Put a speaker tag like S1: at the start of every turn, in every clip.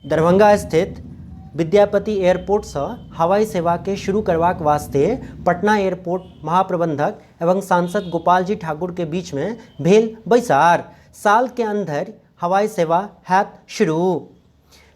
S1: दरभंगा स्थित विद्यापति एयरपोर्टसँ हवाई सेवाके शुरू करबाक वास्ते पटना एयरपोर्ट महाप्रबंधक एवं सांसद गोपालजी ठाकुरके बीचमे भेल बैसार। सालके अंदर हवाई सेवा हैत शुरू।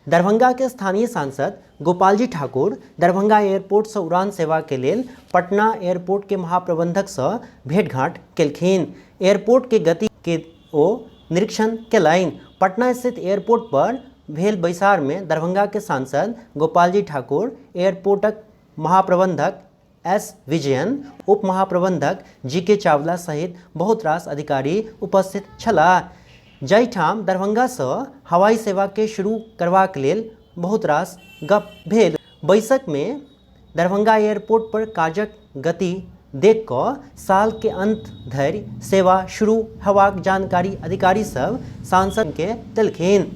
S1: दरभंगाके स्थानीय सांसद गोपालजी ठाकुर दरभंगा एयरपोर्टसँ उड़ान सेवाके लेल पटना एयरपोर्टके महाप्रबंधकसँ भेंटघांट केलखिन। एयरपोर्टके गतिके ओ निरीक्षण केलनि। पटना स्थित एयरपोर्ट पर भेल बैसार मे दरभंगा के सांसद गोपालजी ठाकुर, एयरपोर्टक महाप्रबंधक एस विजयन, उप महाप्रबंधक जीके चावला सहित बहुत रास अधिकारी उपस्थित छलाह। जाहिठाम दरभंगा स हवाई सेवा के शुरू करबाक लेल बहुत रास गप भेल। बैसक मे दरभंगा एयरपोर्ट पर काजक गति देख कऽ साल के अंत धरि सेवा शुरू हेबाक जानकारी अधिकारी सब सांसद के देलखिन।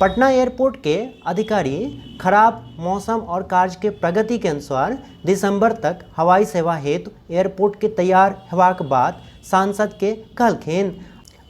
S1: पटना एयरपोर्ट के अधिकारी खराब मौसम और कार्य के प्रगति के अनुसार दिसंबर तक हवाई सेवा हेतु एयरपोर्ट के तैयार हेबाक बात सांसद के कहलखिन।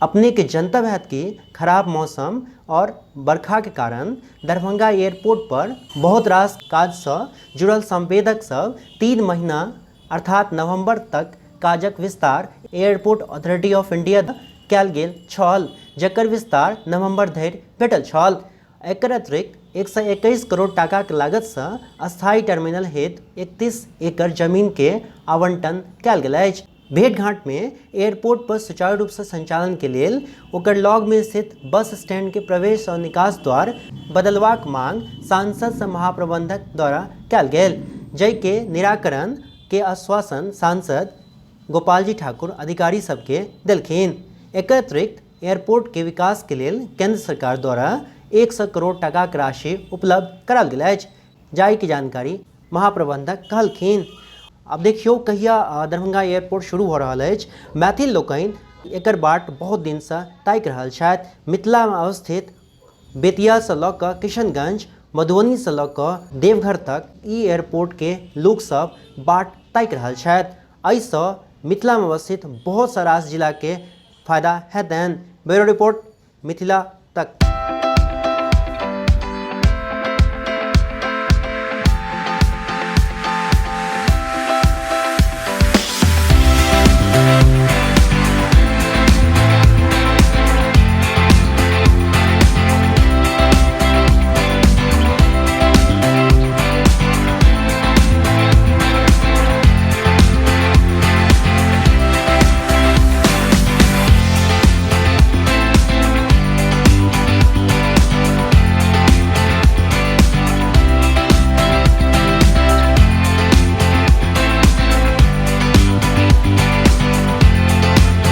S1: अपने के जनतब हैत कि खराब मौसम और बरखा के कारण दरभंगा एयरपोर्ट पर बहुत रास काज सँ जुड़ल संवेदक सब 3 महीना अर्थात नवंबर तक काजक विस्तार एयरपोर्ट अथॉरिटी ऑफ इंडिया कयल गेल छल, जकर विस्तार नवंबर धरि भेटल छल। एकर अतिरिक्त 121 करोड़ टाकाक लागत सँ अस्थायी टर्मिनल हेतु 31 एकड़ जमीन के आवंटन कयल गेल अछि। भेंटघांट मे एयरपोर्ट पर सुचारू रूप सँ संचालन के लेल ओकर लग मे स्थित बस स्टैंड के प्रवेश और निकास द्वार बदलबाक मांग सांसद सँ महाप्रबंधक द्वारा कयल गेल, जाहि के निराकरण के आश्वासन सांसद गोपालजी ठाकुर अधिकारी सब के देलखिन। एकर अतिरिक्त एयरपोर्ट के विकास के लेल केंद्र सरकार द्वारा 100 करोड़ टाकाक राशि उपलब्ध कराओल गेल अछि, जाहि के जानकारी महाप्रबंधक कहलखिन। आब देखियौ कहिया दरभंगा एयरपोर्ट शुरू भऽ रहल अछि। मैथिल लोकनि एकर बाट बहुत दिनसँ ताकि रहल छथि। मिथिलामे अवस्थित बेतियासँ लऽ कऽ किशनगंज, मधुबनीसँ लऽ कऽ देवघर तक ई एयरपोर्टके लोकसभ बाट ताकि रहल छथि। एहिसँ मिथिलामे अवस्थित बहुत सारा जिलाके फायदा हेतनि। ब्यूरो रिपोर्ट, मिथिला तक।